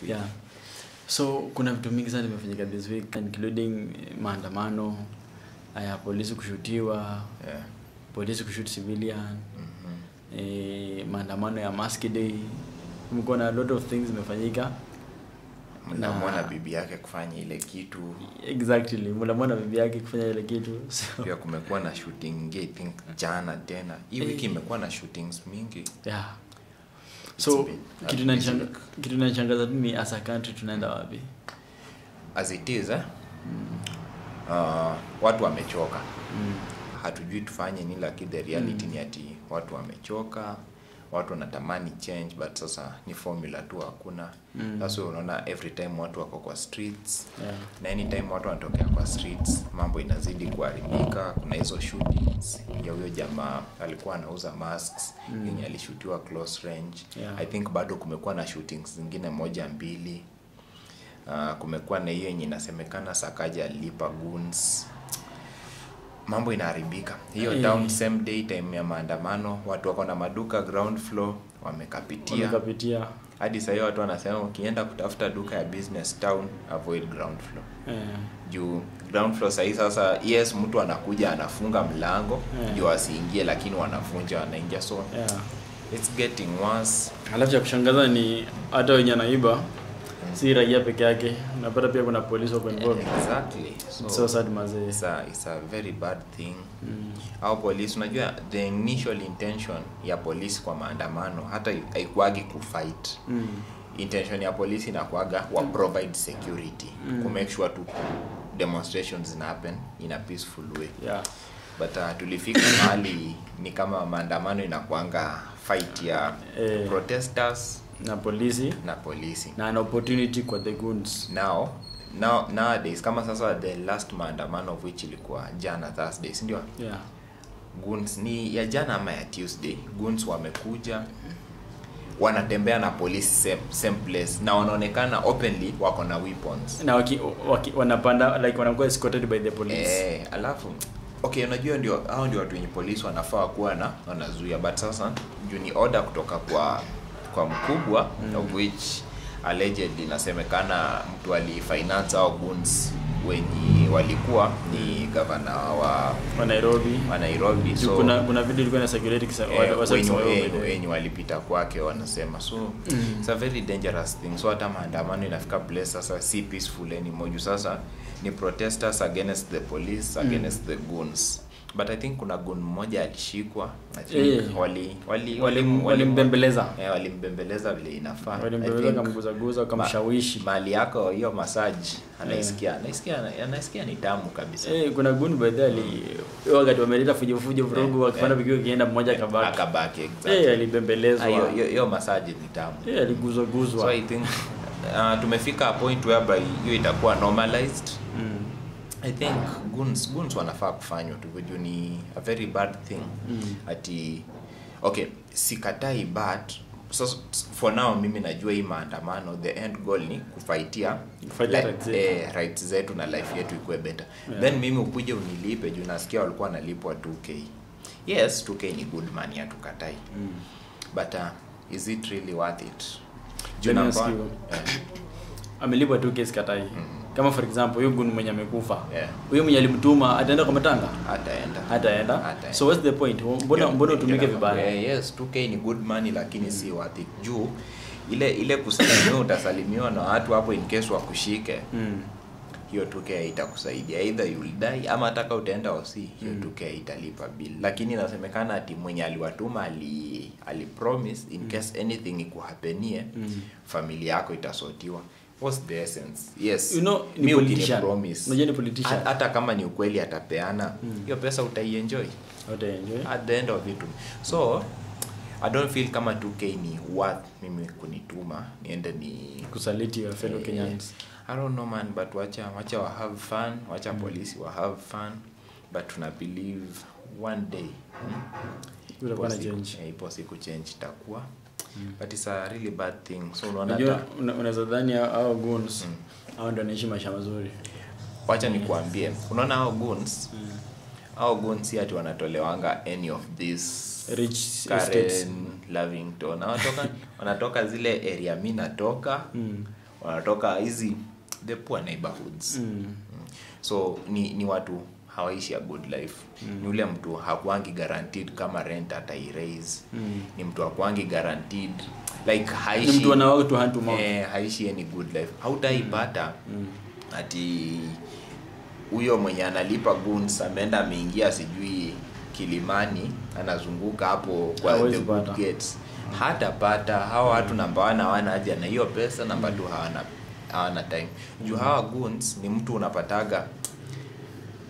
week. Yeah. So kuna vitu mingi sana vimefanyika this week, including maandamano ya polisi kushutiwa, polisi kushoot civilian, maandamano ya Mask Day. Kumekuwa na a lot of things zimefanyika. Mnamwona bibi yake kufanya ile kitu. Exactly, mnamwona bibi yake kufanya ile kitu. So pia kumekuwa na shooting, I think jana tena. Hii wiki imekuwa na shootings mingi. Yeah. So kitu inanishangaza tu ni as a country tunaenda wapi? As it is, watu wamechoka. Hatujui tufanye nini, lakini the reality ni ati watu wamechoka. Watu wanatamani change, but sasa ni formula tu hakuna. Sasa unaona every time watu wako kwa streets. Na anytime watu wanatokea kwa streets, mambo inazidi kuharibika. Kuna hizo shootings ya huyo jamaa alikuwa anauza masks, yenye alishutiwa close range. I think bado kumekuwa na shootings zingine 1-2. Kumekuwa na hiyo yenye inasemekana Sakaja alilipa goons. Mambo inaharibika. Hiyo town same day time ya maandamano, watu wako na maduka ground floor wamekapitia. Hadi sasa watu wanasema ukienda kutafuta duka ya business town, avoid ground floor. Juu ground floor sasa sasa yes, mtu anakuja anafunga mlango juu asiingie, lakini wanavunja wanaingia. So it's getting worse. Alafu cha kushangaza ni hata wenye anaiba si raia peke yake, unapata pia kuna polisi wako involved. Exactly. So it's so sad mazee. It's a very bad thing. Au polisi, unajua the initial intention ya polisi kwa maandamano hata haikuagi kufight. Intention ya polisi inakuaga wa provide security, ku make sure tu demonstrations zina happen in a peaceful way. But tulifika mahali ni kama maandamano inakuanga fight ya protesters na polisi na an opportunity kwa the goons. Nowadays kama sasa the last maandamano of which ilikuwa jana Thursday, si ndio? Goons ni ya jana ama ya Tuesday. Goons wamekuja wanatembea na polisi same place, na wanaonekana openly wako na weapons. Na wanapanda like wanakuwa escorted by the police. Alafu okay, unajua ndio hao ndio watu wenye polisi wanafaa kuwa na wanazuia, but sasa juu ni order kutoka kwa mkubwa, of which allegedly inasemekana mtu alifinance au goons wenye walikuwa ni governor wa Nairobi. So kuna video ilikuwa na circulate kisa wenye walipita kwake wanasema. So it's a very dangerous thing. So hata maandamano inafika place sasa si peaceful anymore. Sasa ni protesters against the police, against the goons. But I think kuna gun mmoja alishikwa. I think walimbembeleza. Walimbembeleza vile inafaa. Walimbembeleza kamguzaguza kamshawishi. Mali yako hiyo massage anaisikia ni tamu kabisa. Kuna gun by the way wakati wameleta fujo vurugu wakifanya vikio kienda mmoja akabaki. Exactly. Alibembelezwa. Hiyo massage ni tamu. Aliguzwaguzwa. So I think tumefika a point whereby hiyo itakuwa normalized. I think goons wanafaa kufanywa tu, juu ni a very bad thing. Ati okay, sikatai, but so for now mimi najua hii maandamano the end goal ni kufightia rights zetu na life yetu ikuwe better. Then mimi ukuje unilipe juu nasikia walikuwa wanalipwa 2k. Yes, 2k ni good money, hatukatai. But is it really worth it? Juu namba amelipwa 2k sikatai. Kama for example huyo gun mwenye amekufa, huyo mwenye alimtuma ataenda kwa matanga? Ataenda. So what's the point? Mbona utumike vibaya? Yes, 2k ni good money lakini si worth it. Juu ile kusalimiwa utasalimiwa na watu hapo in case wakushike. Hiyo 2k itakusaidia, either you will die ama hata utaenda OC, hiyo 2k italipa bill. Lakini inasemekana ati mwenye aliwatuma ali promise in case anything ikuhappenie, familia yako itasortiwa. What's the essence? Yes. You know, ni politician. Unajua ni politician. Hata kama ni ukweli atapeana, hiyo pesa utaienjoy. Utaenjoy. At the end of it. So, I don't feel kama 2k ni worth mimi kunituma niende ni kusaliti your fellow Kenyans. I don't know man, but wacha wa have fun, wacha polisi wa have fun, but tuna believe one day kutakuwa na change. Ipo siku change itakuwa. But it's a really bad thing. So unaona unaweza dhani hao goons hao ndio wanaishi maisha mazuri. Wacha nikuambie. Unaona hao goons? Hao goons ati wanatolewanga any of these rich estates, Lavington. Wanatoka zile area mimi natoka. Wanatoka hizi the poor neighborhoods. So ni watu hawaishi a good life. Ni ule mtu hakuangi guaranteed kama rent atairaise. Ni mtu hakuangi guaranteed like haishi, ni mtu ana work to hand to mouth. Haishi any good life. Hautaipata ati huyo mwenye analipa goons ameenda ameingia sijui Kilimani anazunguka hapo kwa the good gates. Hatapata. Hawa watu namba 1 hawana haja na hiyo pesa, namba 2 hawana time. Juu hawa goons ni mtu unapataga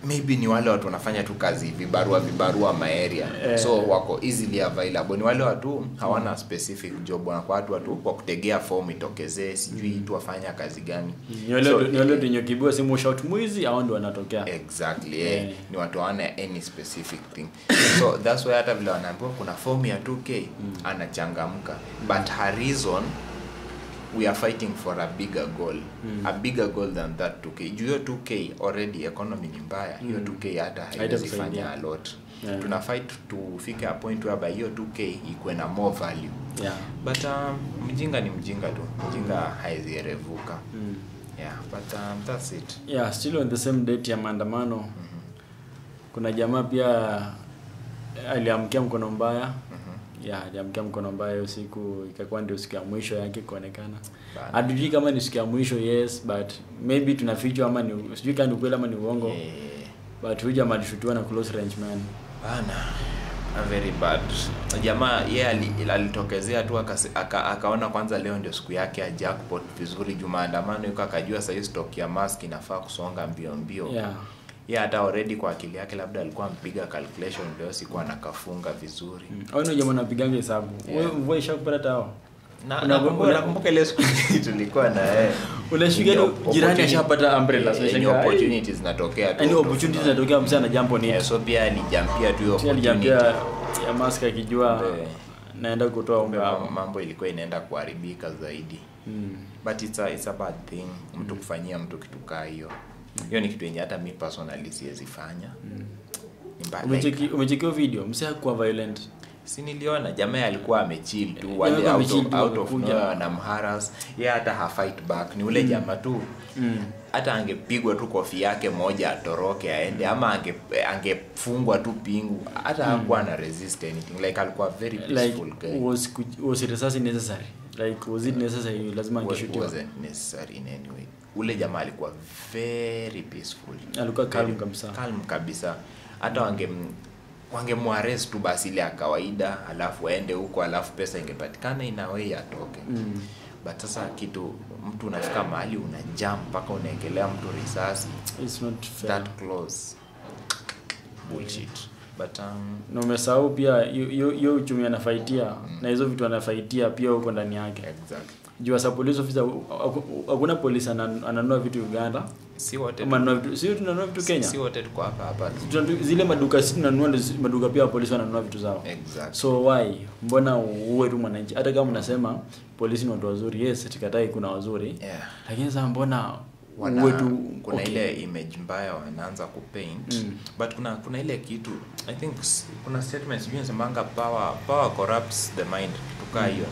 maybe ni wale watu wanafanya tu kazi vibarua ma area. So wako easily available. Ni wale watu hawana specific job, wanakuwa watu kwa kutegea form itokezee, sijui tu wafanya kazi gani. Ni wale watu wenye simu shout mwizi hao ndio wanatokea. Exactly. Ni watu hawana any specific thing. So that's why hata vile wanaambiwa kuna form ya 2K anachangamka. But her reason, we are fighting for a bigger goal. A bigger goal than that 2K. Juu hiyo 2K already economy ni mbaya. Hiyo 2K hata haiwezi fanya a lot. Tuna fight tufike a point whereby hiyo 2K ikuwe na more value. But mjinga ni mjinga tu. Mjinga haezi erevuka. Yeah, but that's it. Yeah, still on the same date ya maandamano. Kuna jamaa pia aliamkia mkono mbaya. Yeah, aliamkia mkono mbaya hiyo siku, ikakuwa ndio siku ya mwisho yake kuonekana. Hatujui kama ni siku ya mwisho, yes, but maybe tunafichwa ama ni sijui kama ni kweli ama ni uongo. But huyu jamaa alishutiwa na close range man. Bana, a very bad. Jamaa yeye alitokezea tu akaona kwanza leo ndio siku yake ya jackpot vizuri juu maandamano yuko, akajua sasa stock ya mask inafaa kusonga mbio mbio. Yeah, hata already kwa akili yake labda alikuwa mpiga calculation leo sikuwa anakafunga vizuri. Au ni jamaa anapiganga hesabu. Wewe mvua ishakupata tao. Na nakumbuka ile siku tulikuwa na yeye. Unashika jirani ashapata umbrella, so shanga opportunities zinatokea tu. Yaani opportunities zinatokea, msana jump on it. So pia alijumpia tu hiyo opportunity. Alijumpia ya mask akijua naenda kutoa unga hapo. Mambo ilikuwa inaenda kuharibika zaidi. But it's a bad thing mtu kufanyia mtu kitu kaa hiyo. Hiyo ni kitu yenye hata mimi personally siwezi fanya. Umecheki video, msee hakuwa violent. Si niliona jamaa alikuwa amechill tu, wale out of nowhere na mharas. Yeye hata ha fight back. Ni ule jamaa tu. Hata angepigwa tu kofi yake moja atoroke aende, ama angefungwa tu pingu, hata hakuwa na resist anything. Like alikuwa very peaceful like, guy. Was risasi necessary? Like was it necessary? Lazima angeshutiwa. Wasn't necessary in any way. Ule jamaa alikuwa very peaceful. Alikuwa calm kabisa. Calm kabisa. Hata wangemuarrest tu basi ile ya kawaida, alafu aende huko, alafu pesa ingepatikana in a way atoke. But sasa kitu mtu unafika mahali una jump mpaka unaekelea mtu risasi. It's not fair. That close. Bullshit. But na umesahau pia hiyo uchumi anafaitia na hizo vitu anafaitia pia huko ndani yake. Exactly. Juu as a police officer hakuna polisi ananunua vitu Uganda. Si wote. Si tunanunua vitu Kenya. Si wote tuko hapa hapa. Zile maduka si tunanunua maduka pia polisi wananunua vitu zao. Exactly. So why? Mbona uwe tu mwananchi? Hata kama unasema polisi ni watu wazuri, yes, sikatai kuna wazuri. Yeah. Lakini sasa mbona uwe tu kuna ile image mbaya wanaanza kupaint. But kuna ile kitu I think kuna statements sijui nasemanga power corrupts the mind, kitu hiyo.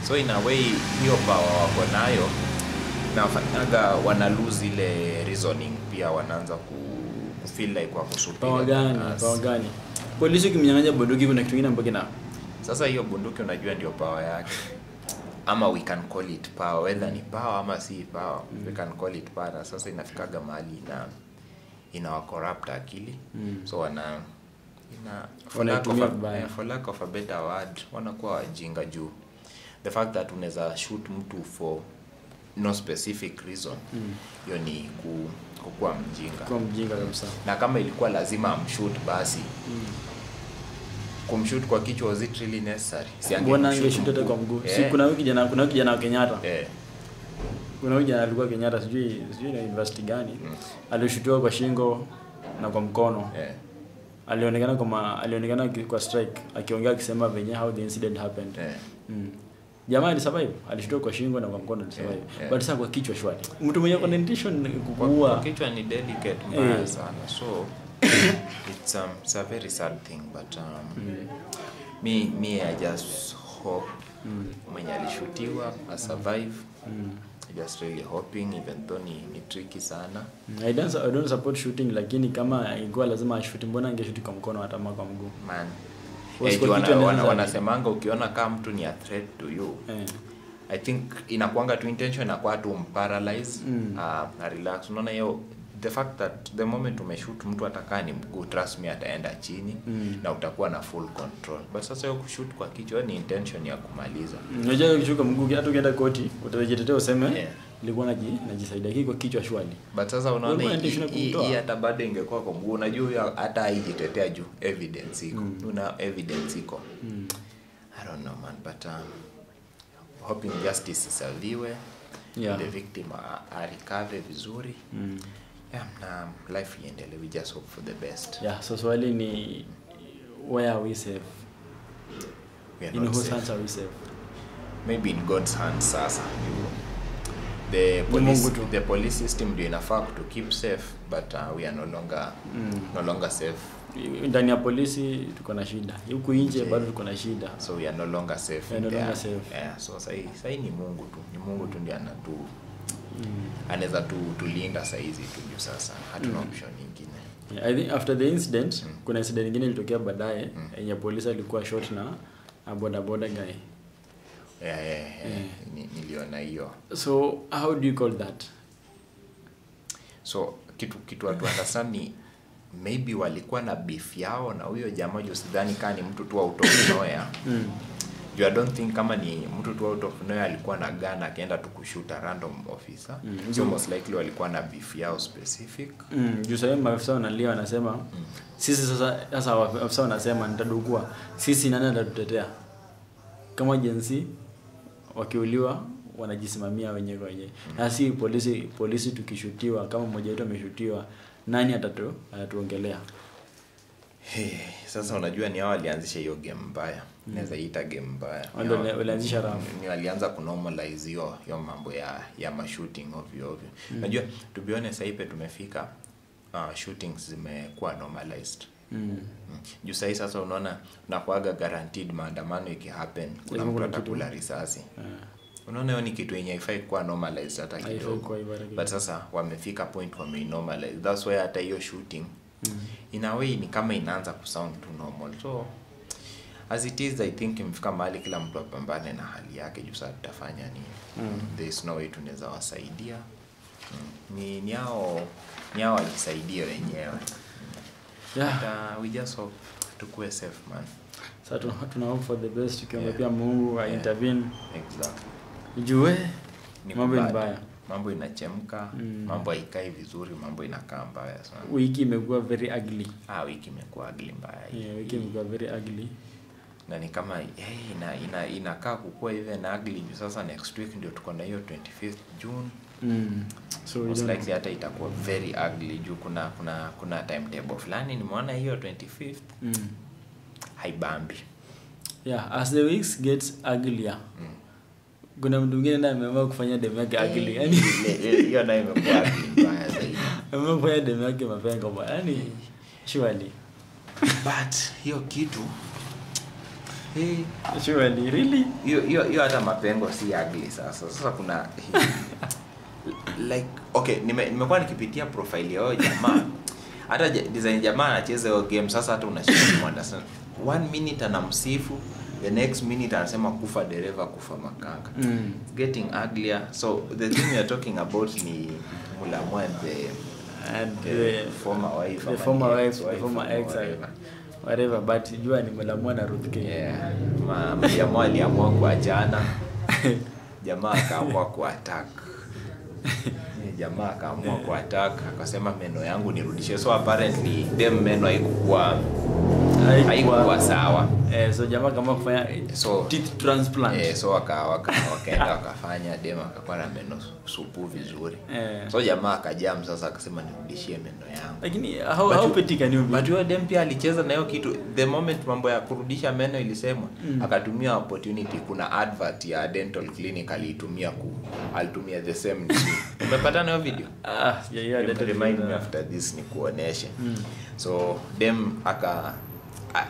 So in a way hiyo power wako nayo nafanyaga wana lose ile reasoning, pia wanaanza ku feel like wako superior. Power gani? Polisi ukimnyang'anya bunduki kuna kitu kingine ambacho kina. Sasa hiyo bunduki unajua ndio power yake. Ama we can call it power, whether ni power ama si power, we can call it power. Sasa inafikaga mahali ina corrupt akili. So wana for lack of a better word wanakuwa wajinga juu the fact that unaweza shoot mtu for no specific reason, hiyo ni kukuwa mjinga. Kuwa mjinga kabisa. Na kama ilikuwa lazima amshoot basi kumshoot kwa kichwa was it really necessary? Si angeshoot hata kwa mguu. Si kuna huyu kijana wa Kenyatta. Kuna huyu kijana alikuwa Kenyatta, sijui na university gani. Alishutiwa kwa shingo na kwa mkono. Alionekana kwa strike akiongea akisema venye how the incident happened. Jamaa alisurvive, alishutiwa kwa shingo na kwa mkono alisurvive. But sasa kwa kichwa shwari. Mtu mwenye condition kuua kwa kichwa ni delicate mbaya sana. So it's a very sad thing, but me I just hope mwenye alishutiwa a survive. Just really hoping, even though ni tricky sana. I don't support shooting, lakini kama ingekuwa lazima ashoot, mbona angeshoot kwa mkono hata kwa mguu? Man. Wanasemanga ukiona kama mtu ni a threat to you. I think inakuanga tu intention inakuwa tu paralyze, na relax. Unaona hiyo the fact that the moment umeshoot mtu atakaa ni mguu, trust me ataenda chini na utakuwa na full control. But sasa hiyo kushoot kwa kichwa ni intention ya kumaliza. Unajua ukishoot kwa mguu hata ukienda koti utajitetea useme nilikuwa najisaidia kwa kichwa shwali. But sasa unaona hii hata bado ingekuwa kwa mguu, unajua hata haijitetea juu evidence iko. Una evidence iko. I don't know man, but hoping justice iserviwe. The victim recover vizuri. Yeah, na life iendelee, we just hope for the best. Yeah, so swali ni where are we safe? We are in not whose safe. Hands are we safe? Maybe in God's hands sasa. The police system ndio inafaa to keep safe, but we are no longer safe. Ndani ya polisi tuko na shida. Huku nje bado tuko na shida. So we are no longer safe. We are no longer safe. Yeah, so sai ni Mungu tu. Ni Mungu tu ndiye anatu anaweza tulinda saa hizi tu juu sasa hatuna option nyingine. Yeah, I think after the incident kuna incident nyingine ilitokea baadaye yenye polisi alikuwa shot na boda boda guy. Yeah. Niliona hiyo. So how do you call that? So kitu watu understand ni maybe walikuwa na beef yao na huyo jamaa, juu sidhani kama ni mtu tu out of nowhere. You don't think kama ni mtu tu out of nowhere alikuwa na gun akaenda tu kushoot a random officer. So most likely walikuwa na beef yao specific. Juu sasa maafisa wanalia wanasema sisi sasa maafisa wanasema nitadukua. Sisi nani atatutetea? Kama jinsi wakiuliwa wanajisimamia wenyewe kwa wenyewe. Na si polisi tukishutiwa, kama mmoja wetu ameshutiwa, nani atatuongelea? Hey, sasa unajua ni hao walianzisha hiyo game mbaya. Naweza ita game mbaya. Walianzisha rafu. Ni walianza kunormalize hiyo mambo ya shooting ovyo ovyo. Unajua to be honest sasa tumefika shootings zimekuwa normalized. Juu sasa unaona unakuaga guaranteed maandamano ikihappen kuna mtu atakula risasi. Unaona hiyo ni kitu yenye haifai kuwa normalized hata kidogo. But sasa wamefika point wameinormalize. That's why hata hiyo shooting in a way ni kama inaanza kusound too normal. So as it is, I think imefika mahali kila mtu apambane na hali yake juu sasa tutafanya nini. There is no way tunaweza wasaidia. Ni hao wajisaidie wenyewe. Yeah. But, we just hope tukue safe man. Sasa tuna hope for the best, tukiomba pia Mungu intervene. Exactly. Jue mambo ni mbaya. Mambo inachemka, mambo haikai vizuri, mambo inakaa mbaya sana. Wiki imekuwa very ugly. Wiki imekuwa ugly mbaya. Yeah, wiki imekuwa very ugly. Na ni kama inakaa kukua even ugly. Sasa next week ndio tuko na hiyo 25th June. So most likely hata itakuwa very ugly juu kuna timetable fulani nimeona hiyo 25th. Haibambi. Yeah, as the weeks gets uglier. Kuna mtu mwingine naye ameamua kufanya demu yake ugly. Yaani hiyo nayo imekuwa ugly mbaya zaidi. Ameamua kufanya demu yake mapengo bwana. Yaani surely. But hiyo kitu surely really hiyo hata mapengo si ugly sasa. Sasa kuna like okay, nimekuwa nikipitia profile yao jamaa. Hata design jamaa anacheza hiyo game sasa hata unashindwa kuunderstand. 1 minute anamsifu, the next minute anasema kufa dereva kufa makanga. It's getting uglier. So the thing we are talking about ni Mulamwa and the former wife, the former wife, the former ex, whatever, but jua ni Mulamwa na Ruth K. Yeah. Mulamwa aliamua kuachana. Jamaa akaamua kuattack. Jamaa akaamua kuattack, akasema meno yangu nirudishe. So apparently them meno haikuwa sawa. So jamaa kama kufanya teeth transplant. So wakaenda wakafanya, dem akakuwa na meno supu vizuri. So jamaa akajam sasa akasema nirudishie meno yangu. Lakini how petty can you be? But huyo dem pia alicheza na hiyo kitu. The moment mambo ya kurudisha meno ilisemwa, akatumia opportunity. Kuna advert ya dental clinic alitumia the same. Umepata nayo video? Yeah, dental remind me after this nikuoneshe. So dem aka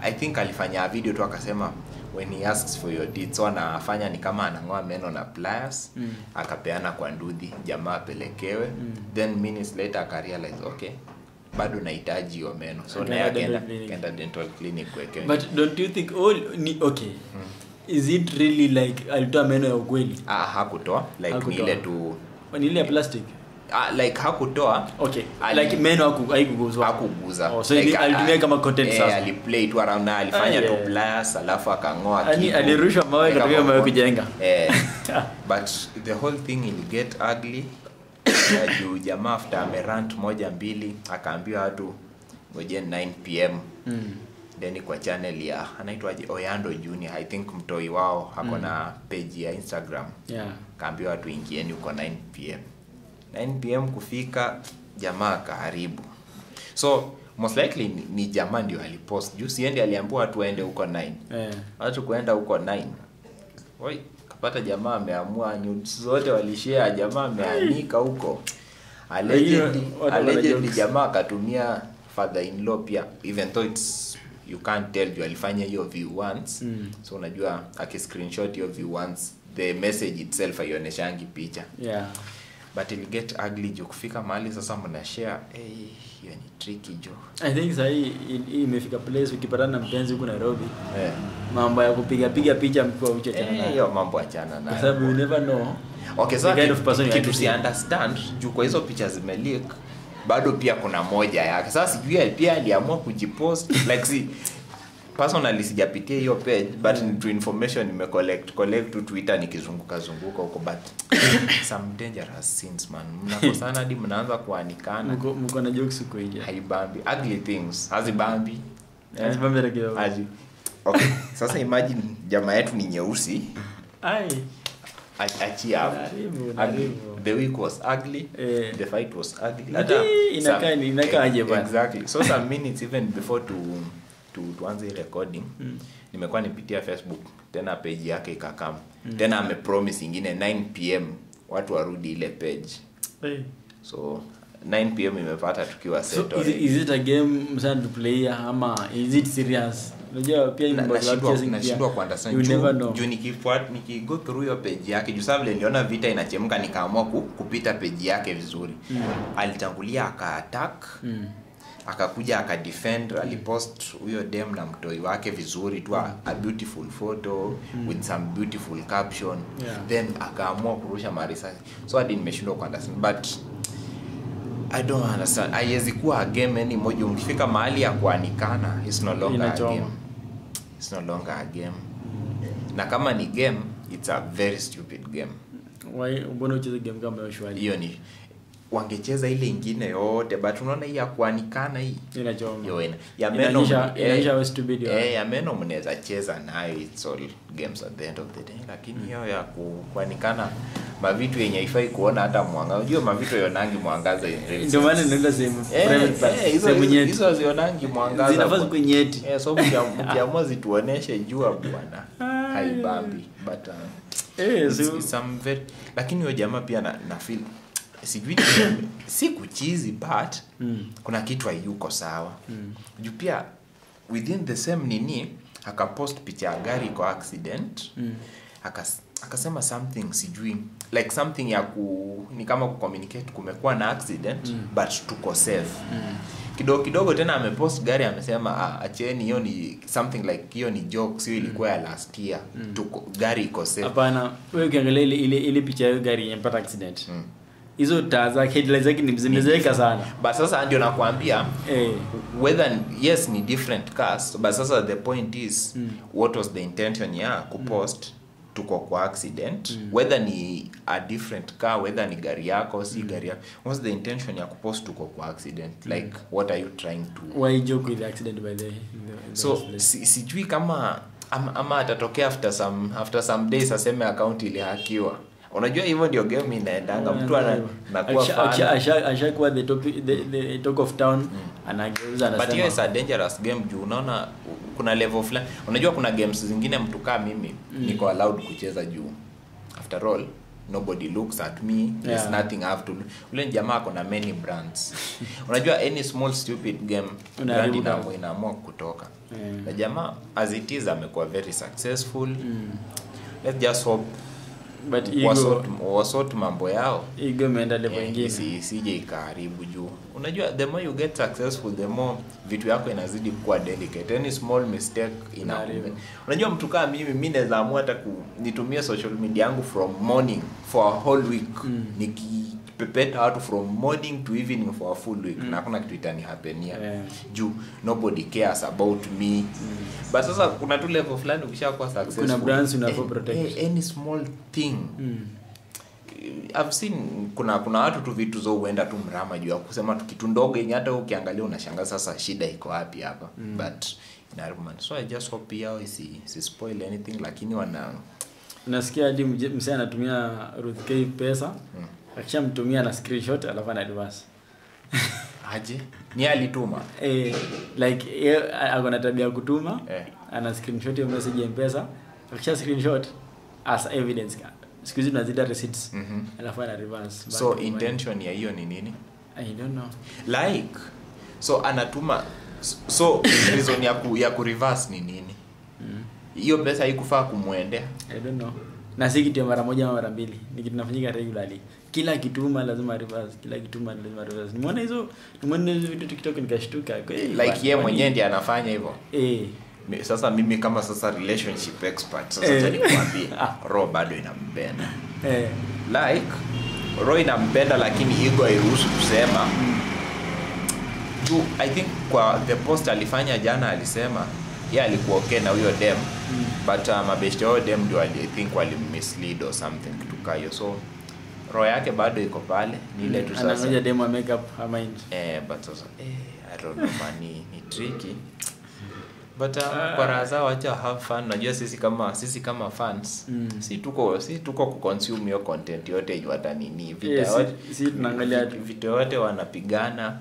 I think alifanya video tu akasema When he asks for your teeth, so anafanya ni kama anang'oa meno na pliers, akapeana kwa nduthi, jamaa apelekewe. Then minutes later akarealize, okay, bado nahitaji hiyo meno, so naye akaenda dental clinic kuwekewa. But don't you think okay, is it really like alitoa meno ya ukweli? Hakutoa, like ni ile tu, ni ile ya plastic. Like hakutoa. Okay, like meno haikuguzwa. Hakuguza. Oh, so like, alitumia kama content sasa. Aliplay tu around na alifanya tu pliers alafu akang'oa kitu. Alirusha mawe akatumia mawe kujenga. But the whole thing will get ugly. Juu jamaa after amerant 1-2 akaambiwa watu ngojeni 9 PM. Then kwa channel ya anaitwaje Oyando Junior, I think mtoi wao ako na page ya Instagram. Akaambiwa watu ingieni huko 9 PM. 9 PM kufika, jamaa kaharibu. So most likely ni jamaa ndio alipost. Juu siendi aliambiwa watu waende huko 9. Watu kuenda huko 9. Oi, kapata jamaa ameamua nudes zote walishare, jamaa ameanika huko. Allegedly jamaa akatumia father in law pia, even though it's you can't tell you alifanya hiyo view once. So unajua aki screenshot hiyo view once, the message itself haioneshangi picha. But it'll get ugly jo kufika mahali sasa mna share. Hiyo ni tricky jo. I think sasa hii imefika place ukipatana na mpenzi huko Nairobi. Mambo ya kupiga piga picha mkiwa uche chana. Hiyo mambo achana nayo. Kwa sababu you never know. Okay, so kind of person kitu si understand juu kwa hizo picha zimeleak bado pia kuna moja yake. Sasa sijui pia aliamua kujipost like si personally sijapitia hiyo page, but to information nime collect to Twitter nikizunguka zunguka huko, but some dangerous scenes man. Mnakosana hadi mnaanza kuanikana. Mko na jokes huko nje. Haibambi. Ugly things. Hazibambi. Hazibambi kidogo. Okay. Sasa imagine jamaa yetu ni nyeusi. Ai. Achia hapo. The week was ugly. The fight was ugly. Hata inakaa aje bwana. Exactly. So some minutes even before to tuanze recording, nimekuwa nipitia Facebook tena page yake ikakam. Tena amepromise ingine 9 PM watu warudi ile page. So 9 PM imepata tukiwa set. So is it a game msana to play ama is it serious? Unajua pia nashindwa kuunderstand. Juu nikifuata nikigo through your page yake, juu sasa vile niliona vita inachemka nikaamua kupita page yake vizuri. Alitangulia aka attack. Akakuja akadefend, alipost huyo dem na mtoi wake vizuri tu, a beautiful photo with some beautiful caption. Then akaamua kurusha marisasi. So hadi nimeshindwa kuunderstand, but I don't understand. Haiwezi kuwa a game anymore. Mkifika mahali ya kuanikana, it's no longer a game. It's no longer a game. Na kama ni game, it's a very stupid game. Why mbona ucheze game kama hiyo shwari? Hiyo ni wangecheza ile ingine yote, but unaona hii ya kuanikana hii inachoma. Hiyo ina ya meno inaisha stupid. Ya meno mnaweza cheza nayo, it's all games at the end of the day, lakini hiyo ya kuanikana mavitu yenye haifai kuona hata mwanga. Unajua mavitu yonangi mwangaza in real. Ndio maana nenda sehemu private parts. Sehemu nyeti. Hizo zionangi mwangaza. Zinafaa kuwa nyeti. So mkiamua zituoneshe jua bwana. Haibambi. But it's some very, lakini huyo jamaa pia na feel sijui si kuchizi, but kuna kitu hayuko sawa. Juu pia within the same nini akapost picha ya gari kwa accident. Akasema something sijui like something ya ni kama kucommunicate kumekuwa na accident, but tuko safe. Kidogo kidogo tena amepost gari amesema acheni hiyo ni something like hiyo ni joke, sio ilikuwa ya last year. Tuko gari iko safe. Hapana, wewe ukiangalia ile picha ya gari yenye accident. Hizo taa za headlights zake ni zimezeeka sana. But sasa ndio nakwambia whether yes ni different cars, but sasa the point is what was the intention ya kupost tuko kwa accident, whether ni a different car, whether ni gari yako si gari yako, what's the intention ya kupost tuko kwa accident? Like what are you trying to, why joke with the accident by the so sijui kama ama atatokea after some days aseme account ilihakiwa. Unajua hivyo ndio game inaendanga, mtu anakuwa fan ashakuwa the topic, the talk of town, anageuza anasema. But hiyo is a dangerous game juu unaona kuna level fulani. Unajua kuna games zingine mtu kama mimi niko allowed kucheza juu after all Nobody looks at me. There's nothing I have to do. Ule jamaa ako na many brands. Unajua any small stupid game brand inaamua kutoka. Na jamaa as it is amekuwa very successful. Let's just hope but ego wasort mambo yao. Ego imeenda level nyingine. Isije ikaharibu juu. Unajua the more you get successful the more vitu yako inazidi kuwa delicate. Any small mistake inaharibu. Unajua mtu kama mimi naweza amua hata nitumie social media yangu from morning for a whole week. Nikipepeta watu from morning to evening for a full week. Na hakuna kitu itanihappenia. Juu nobody cares about me. But sasa kuna tu level fulani ukishakuwa successful. Kuna brands unafaa protect. Any small thing. I've seen kuna watu tu vitu zo huenda tu mrama juu ya kusema tu kitu ndogo yenye hata ukiangalia unashangaa sasa shida iko wapi hapa. But inaharibu. So I just hope yao isi spoil anything, lakini wana nasikia hadi msee anatumia Ruth K pesa. Akishamtumia na screenshot alafu ana advance. Aje? Ni alituma. Like ako na tabia kutuma. Ana screenshot hiyo message ya M-Pesa. Akisha screenshot as evidence. Siku hizi tunazida receipts. Alafu ana reverse. So intention ya hiyo ni nini? I don't know. Like so anatuma, so reason ya ku reverse ni nini? Hiyo pesa haikufaa kumuendea. I don't know. Na si kitu mara moja ama mara mbili, ni kitu kinafanyika regularly. Kila kituma lazima reverse, kila kituma lazima reverse. Nimeona hizo vitu TikTok nikashtuka. Like yeye mwenyewe ndiye anafanya hivyo. Sasa mimi kama sasa relationship expert sasa acha nikwambie, roho bado inampenda. Like roho inampenda lakini ego hairuhusu kusema. Juu I think kwa the post alifanya jana alisema yeye alikuwa okay na huyo dem. But mabeshte wao dem ndio I think wali mislead or something kitu kayo. So roho yake bado iko pale, ni ile tu sasa. Anangoja dem wa make up her mind. But sasa I don't know man, ni tricky. But kwa raha zao acha have fun. Unajua sisi kama fans si tuko kuconsume hiyo content yote yenye watanini vita yote. Si tunaangalia vita yote wanapigana.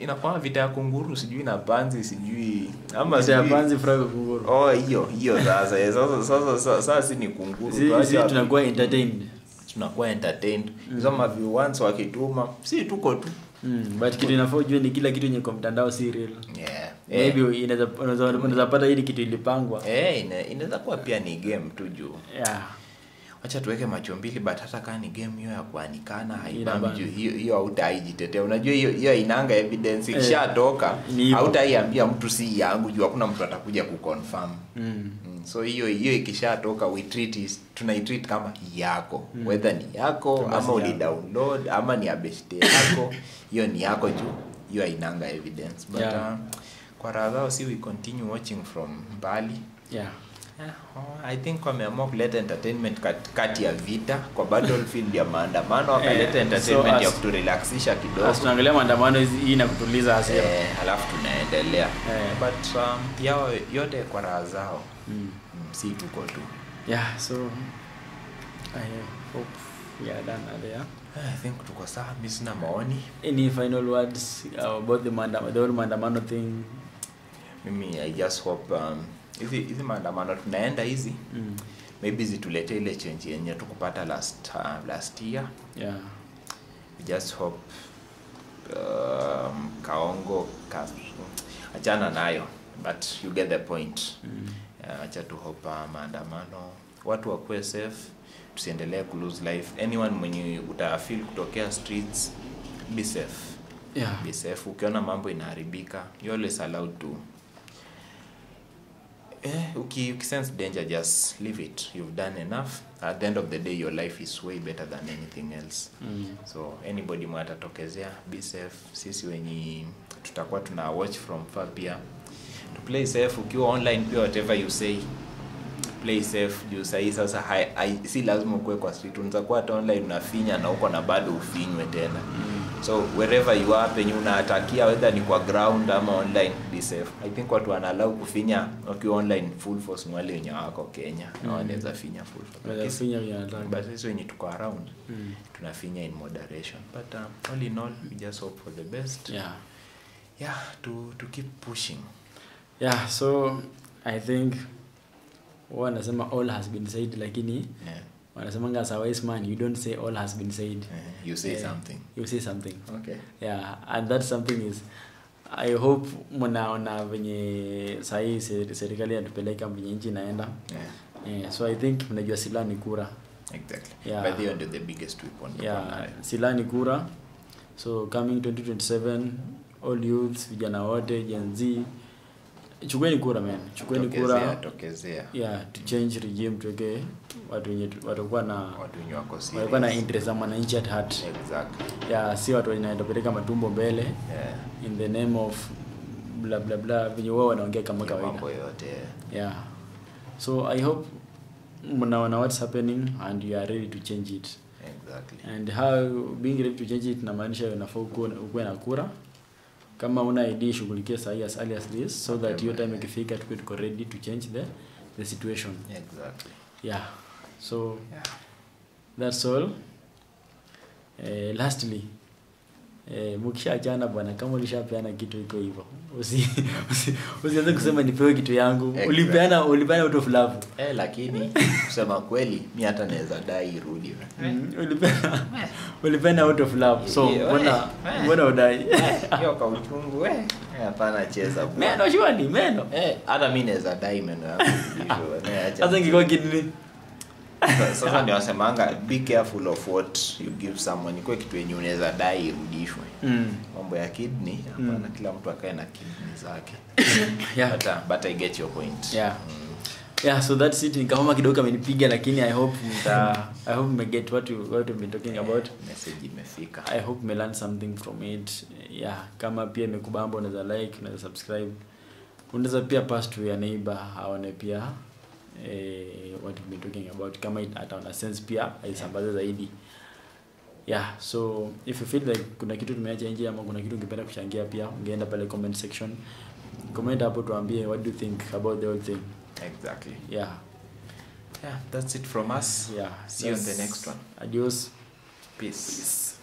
Inakuwa vita ya kunguru sijui na panzi sijui ama vita ya panzi frog kunguru. Oh hiyo sasa sasa si ni kunguru. Si tunakuwa entertained. Tunakuwa entertained. Hizo ma view once wakituma si tuko tu. But kitu inafaa ujue ni kila kitu yenye kwa mtandao si real. Maybe unaweza pata hili kitu ilipangwa. Inaweza kuwa pia ni game tu juu. Acha tuweke macho mbili, but hata kama ni game hiyo ya kuanikana haibambi juu hiyo hautaijitetea. Unajua hiyo inanga evidence ikishatoka hautaiambia mtu si yangu juu hakuna mtu atakuja kuconfirm. So hiyo ikishatoka we treat is tunaitreat kama yako. Whether ni yako ama uli download ama ni abeshte yako, hiyo ni yako juu hiyo inanga evidence. But kwa raha si we continue watching from mbali. I think wameamua kuleta entertainment kati ya vita kwa battlefield ya maandamano, wakaleta entertainment ya kuturelaxisha kidogo. Tunaangalia maandamano hii na kutuliza hasira. Halafu tunaendelea. But yao yote kwa raha zao. Si tuko tu. So I hope we are done there. I think tuko sawa, mimi sina maoni. Any final words about the whole maandamano thing? Mimi I just hope hizi maandamano tunaenda hizi maybe zitulete ile change yenye tukupata last year. We just hope kaongo achana nayo, but you get the point. Acha tu hope maandamano watu wakuwe safe, tusiendelee ku lose life. Anyone mwenye utafeel kutokea streets, be safe. Be safe. Ukiona mambo inaharibika, you always allowed to ukisense danger, just leave it. You've done enough. At the end of the day, your life is way better than anything else. So anybody mwenye atatokezea, be safe. Sisi wenye tutakuwa tuna watch from far pia, to play safe. Ukiwa online pia, whatever you say, play safe. Juu sahi sasa si lazima ukue kwa street, unaweza kuwa hata online unafinya na uko na bado ufinywe tena. So wherever you are, penye unatakia, whether ni kwa ground ama online, be safe. I think watu wanalao kufinya wakiwa online full force ni wale wenye wako Kenya. Na wanaweza finya full force. But sisi wenye tuko around, tunafinya in moderation. But all in all, we just hope for the best. Yeah, to keep pushing. So I think wanasema all has been said, lakini Wanasemanga as a wise man, you don't say all has been said. You say something. You say something. Okay. Yeah, and that something is, I hope mnaona venye sahi serikali inatupeleka, venye nchi inaenda. Yeah. So I think mnajua silaha ni kura. Exactly. Yeah. By the end, the biggest weapon. Yeah, silaha ni kura. So coming 2027, all youths, vijana wote, Gen Z, chukueni kura, man. Chukueni kura. Tokezea. Yeah, to change regime, tuweke watu wenye watakuwa na watu wenye wako serious. Watakuwa na interest za mwananchi at heart. Exactly. Yeah, si watu wenye wanapeleka matumbo mbele. Yeah. In the name of blah blah blah, venye wao wanaongea kama kawaida. Mambo yote. Yeah. So I hope mnaona what's happening and you are ready to change it. Exactly. And how being ready to change it inamaanisha unafaa ukuwe na kura. Kama una ID, shughulikia sahi as early as this, so that your time ikifika tuwe tuko ready to change the situation. Exactly. Yeah. So that's all. Lastly, mkishaachana bwana, kama ulishapeana kitu iko hivyo, usianze kusema nipewe kitu yangu. Exactly. Ulipeana out of love. Lakini kusema kweli mimi hata naweza dai irudi. Ulipeana out of love. So mbona udai? Hiyo kwa uchungu Hapana, cheza bwana. Meno surely meno. Hata mimi naweza dai meno yangu hivyo. Sasa ingekuwa kidney. Sasa ndio wasemanga be careful of what you give someone. Iko kitu yenye unaweza dai irudishwe. Mambo ya kidney hapana, kila mtu akae na kidney zake. Yeah. But I get your point. Yeah. Yeah, so that's it. Nikahoma kidogo amenipiga, lakini I hope me get what we've been talking about. Message imefika. I hope me learn something from it. Yeah, kama pia imekubamba unaweza like, unaweza subscribe. Unaweza pia pass to your neighbor aone pia what we've been talking about. Kama ataona sense pia aisambaze zaidi. Yeah, so if you feel like kuna kitu tumeacha nje ama kuna kitu ungependa kuchangia pia, ungeenda pale comment section. Comment hapo tuambie what do you think about the whole thing. Exactly. Yeah. Yeah, that's it from us. Yeah. See you on the next one. Adios. Peace.